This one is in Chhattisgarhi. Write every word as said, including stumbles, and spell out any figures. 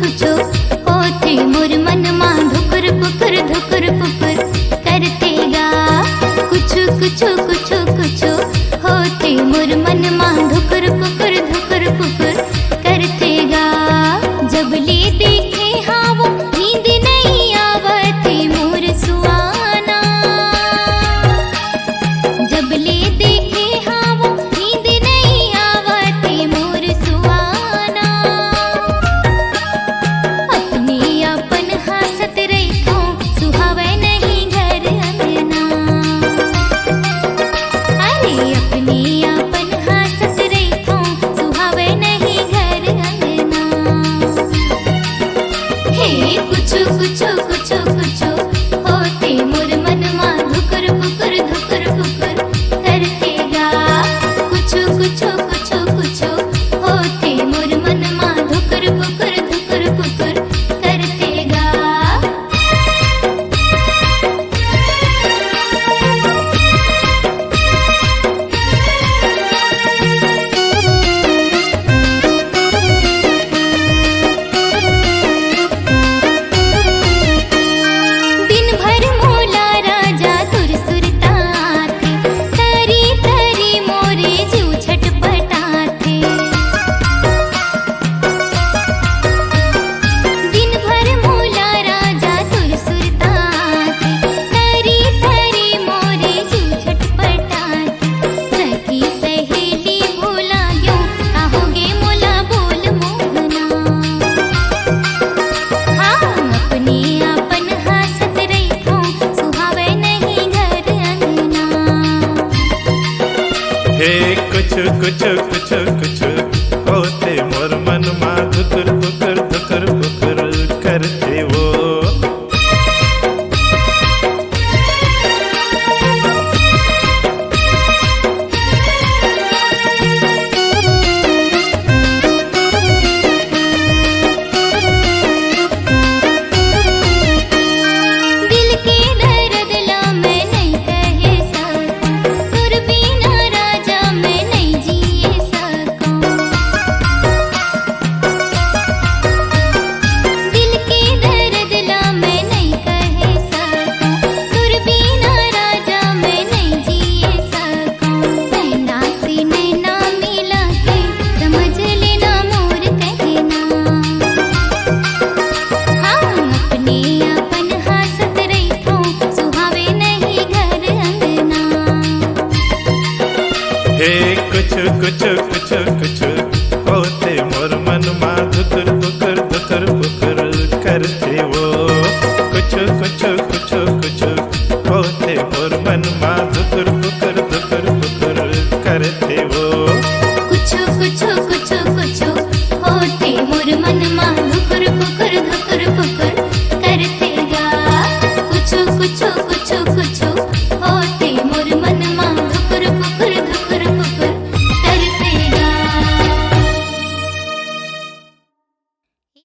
कुछु होथे मोर मन मा धुकुर पुकुर, धुकुर पुकुर करथे गा। कुछु, कुछु, कुछु, कुछु होथे मोर मन मा धुकुर पुकुर, धुकुर पुकुर करथे गा। जब ले देखे हावों नींद नइ आवत हे मोर सुहाना। जब ले देखे हावों नींद नइ आवत हे मोर सुहाना। अपने अपन हासत रहिथों, सुहावय नहीं घर अंगना। अरे, अपने अपन हासत रहिथों, सुहावय नहीं घर अंगना। हे कुछु, कुछु, कुछु, कुछु होथे मोर मन मा धुकुर पुकुर, धुकुर पुकुर करथे गा। कुछु, कुछु, कुछु, कुछु होथे मोर मन मा धुकुर पुकुर, धुकुर पुकुर करथे गा। दिन भर मोला राजा तोर सुरता आथे, तरी तरी मोरे जीव छटपटाथे। दिन भर मोला राजा तोर सुरता आथे, तरी तरी मोरे जीव छटपटाथे। सखी सहेली भुला गेंव, का होगे मोला बोल मोहना। हाँ, अपने अपन हासत रहिथों, सुहावय नहीं घर अंगना। हे कुछु, कुछु, कुछु, कुछु होथे मोर मन मा धुकुर पुकुर, धुकुर पुकुर करथे वो। दिल के दर्द ला मैं नइ कहे सकंव, तोर बिना राजा मैं नइ जिए सकंव। दिल के दर्द ला मैं नइ कहे सकंव, तोर बिना राजा मैं नइ जिए सकंव। नैना से नैना मिला के समझ लेना मोर कहना। हाँ, अपने अपन हासत रहिथों, सुहावे नहीं घर अंगना। हे कुछु, कुछु, कुछु, कुछु होथे मोर मन मा धुकुर पुकुर, धुकुर पुकुर करथे वो। कुछु, कुछु, कुछु, कुछु होथे मोर मन मा धुकुर पुकुर, धुकुर पुकुर करथे वो। कुछु, कुछु, कुछु, कुछु होथे मोर मन मा धुकुर पुकुर,